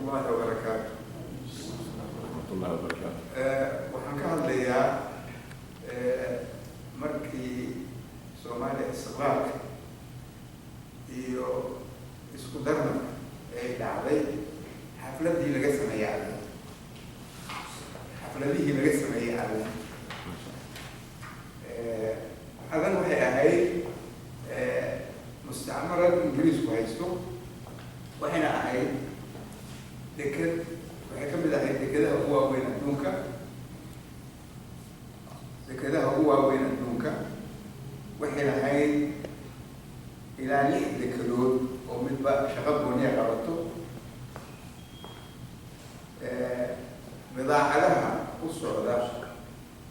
Ullahi wabarakaatu. Raxmatullahi wabarakaatu. Waxaan ka hadlayaa markii Soomaaliya istiqlaalka iyo isku darmanka ay dhacday, xafladii laga sameeyey Cadan, xafladihii laga sameeyey Cadan. Cadan waxay ahayd mustacmarad Ingiriisku haysto, waxayna ahayd deked, waxay ka mid ahayd dekedaha ugu waaweyn adduunka, dekedaha ugu waaweyn adduunka. Waxay lahayd ilaa lix dekedood oo midba shaqo gooniya qabato. Bidaacadaha u socda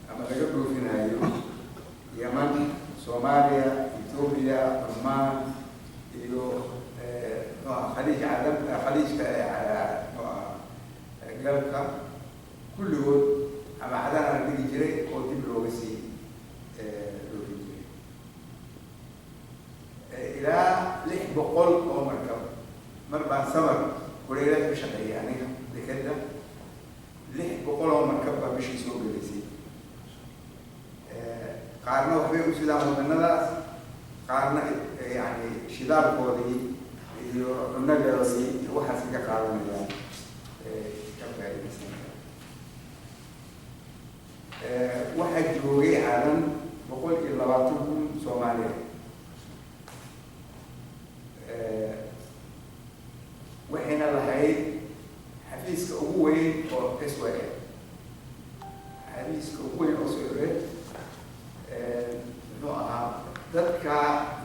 ama laga dhoofinayo Yeman, Soomaaliya, Ethiopia, Cumaan iyo muxuu aha, Khaliij Cadam, Khaliijka, muxuu aha, Galka, kulligood ama Cadana la dhigi jiray oo dib looga sii dhoofin jiray. Ilaa 600 oo markab. Mar baan samar kulayla ka shaqeeyay aniga dekeda, 600 oo markab baa bishii soo gelaysay. Qaarna waxbay u sidaan wadanadaas, qaarna yani shidaalkoodii iyo cunadoodii iyo waxaas ka qaadanayaan, ka faa'iidaysanayaan. Waxaa joogay Cadan 120,000 Soomaaliya. Waxayna lahayd xafiiska ugu weyn oo SYL, xafiiska ugu weyn oo SYL muxuu ahaa. Dadka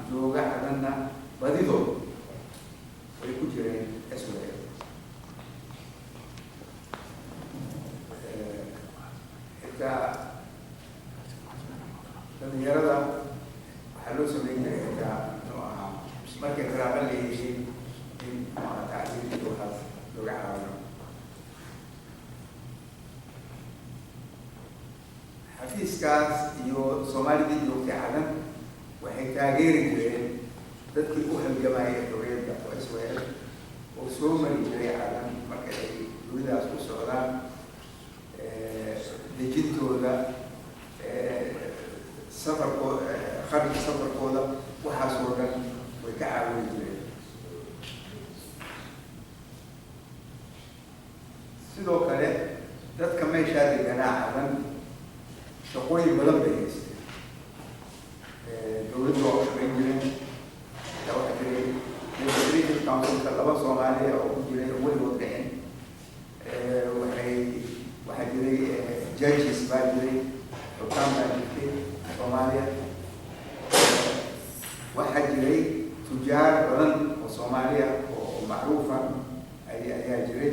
jooga Cadanna badidood way ku jireen SYL. Xitaa dhalinyarada waxaa loo sameyn jiray, xitaa muxuu ahaa, markay firaaqa leeyihiin in muxuu ahaa tacliim iyo waxaas looga caawiyo. Xafiiskaas iyo Soomaalidii joogtay Cadan waxay taageeri jireen dadkii u halgamayay xorriyadda oo SYL oo soo mari jiray Cadan marka ay dunidaas u socdaan, dejintooda, safarkooda, kharashka safarkooda, waxaas oo dhan way ka caawini jireen. Sidoo kale dadka meeshaa deganaa Cadan shaqooyin badan bay haysteen. Dowladdu waa u shaqayn jireen. Xitaa waxaa jiray Legislative Councilka laba Soomaaliya oo ku jiray oo weligood dhicin. Waxay waxaa jiray judges baa jiray, xukaam baa jirtay Soomaaliya. Waxaa jiray tujaar badan oo Soomaaliya oo macruufa ayaa jiray.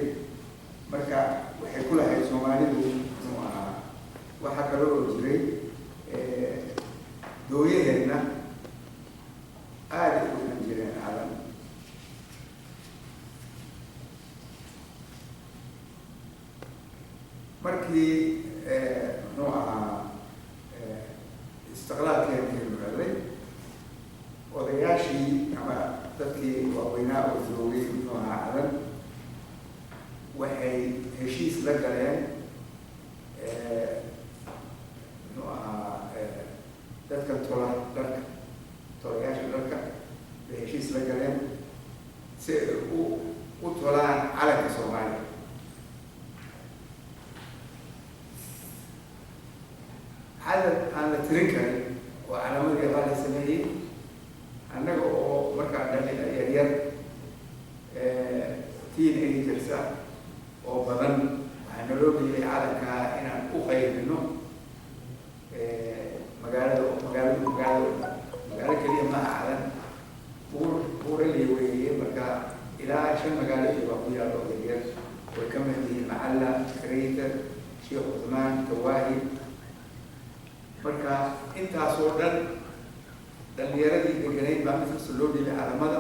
Marka waxay ku lahayd Soomaalidu muxuu ahaa. Waxaa kale oo jiray dooyaheedna aada ay u iman jireen Cadan. Markii muxuu ahaa istiqlaalkeenu helay, odayaashii ama dadkii waaweynaa oo joogay muxuu ahaa Cadan waxay heshiis la galeen muxuu ahaa dadka tola dharka, tolayaasha dharka bay heshiis la galeen si ay u tolaan calanka Soomaaliya. Cadad aan la tirin karin oo calaamadii baa la sameeyey. Annaga oo markaa dhalin yaryar, teenagers ah oo badan, waxaa naloo geeyay calankaa inaan u qaybino magaalada. Magaalada magaalo keliya maaha Cadan, buur buuraley weeye. Marka ilaa shan magaalo iyo baa ku yaalo oo yaryar, way ka mid yihiin Macalla, Crater, Sheekh Cuthmaan, Tawaahi. Marka intaasoo dhan dhalinyaradii deganayd baa mid kasta loo dhiibay calamada.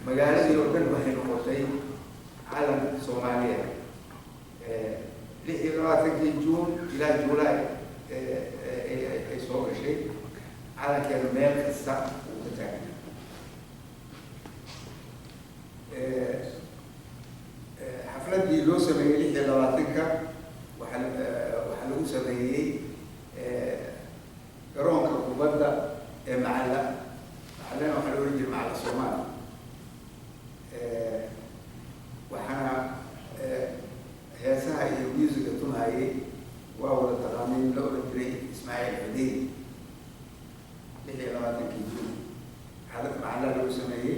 Magaaladii oo dhan waxay noqotay calan Soomaaliya. 26-kii Juun ilaa July ay soo gashay, calankeeda meel kasta uu ka taagnaa. Xafladda Xafladdii loo sameeyey 26-ka waxaa lagu sameeyey garoonka kubadda ee Macalla. Macallana waxaa la ohan jiray Macalla Soomaali. Waxaana heesaha iyo musica tumahayey, waa wada taqaaniin, la oran jiray Ismaaciil Xudeydi. 26-kii Juun Macalla lagu sameeyey.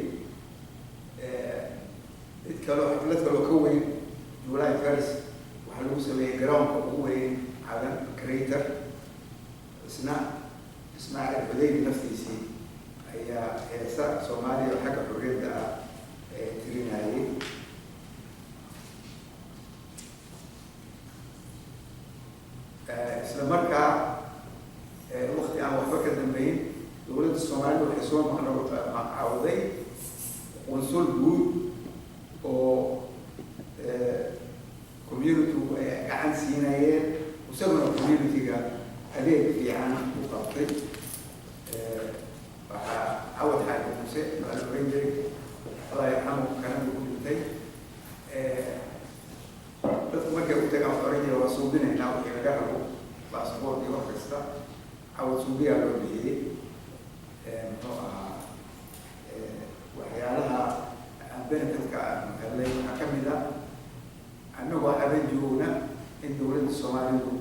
Mid kaloo, xaflad kaloo ka weyn, July 1, waxaa lagu sameeyey garoonka ugu weyn Cadan, Crater. Isna Ismaaciil Xudeydi naftiisii ayaa heesa Soomaaliya oo xagga xorriyadda ah ee tirinayay. Isla markaa, wakti aan waxba ka dambeyn, dowladda Soomaalida waxay soo magacawday qunsul guud oo community-gu ay gacan siinayeen, isaguna community-ga adeeg fiican u qabtay. Waxaa Cawad Xaaji Muuse baa la oran jiray, Allah yarxamu, Kanada ku dhintay. Dadku markay u tagaan waxa oran jira, "Waa suubinaynaa wixii laga rabo, baasboort iyo wax kasta." Cawad Suubiyaa loo bixiyey. Muxuu ahaa, waxyaalaha aan benefitka aanu helnay waxaa ka mid ah, annagoo Cadan joogna, in dowladda Soomaalidu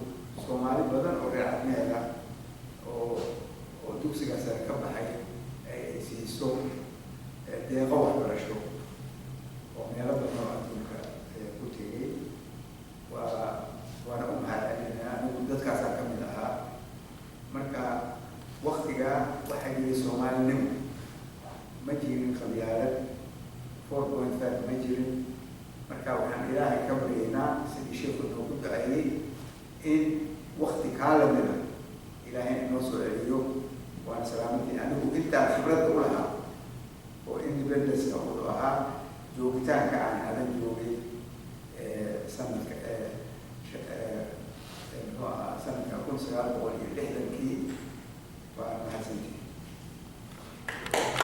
Soomaali badan oo reer Cadmeeda oo dugsiga sare ka baxay ay siiso deeqo waxbarasho oo meelo badan oo adduunka ku tegay. Waana u mahad celinaa. Anigu dadkaasaa ka mid ahaa. Marka waktigaa waxaa jiray Soomaalinimo, ma jirin qabyaalad, 4.5 ma jirin. Marka waxaan Ilaahay ka baryaynaa, sidii sheeku noogu duceeyey, in wakti kaa lamida Ilaahay inoo soo celiyo. Waana salaamantii. Anigu intaan khibradda u lahaa oo independence-ka wuxuu ahaa joogitaanka aan Cadan joogay sanadka, muxuu ahaa, sanadka 1960-kii. Waa mahadsantii.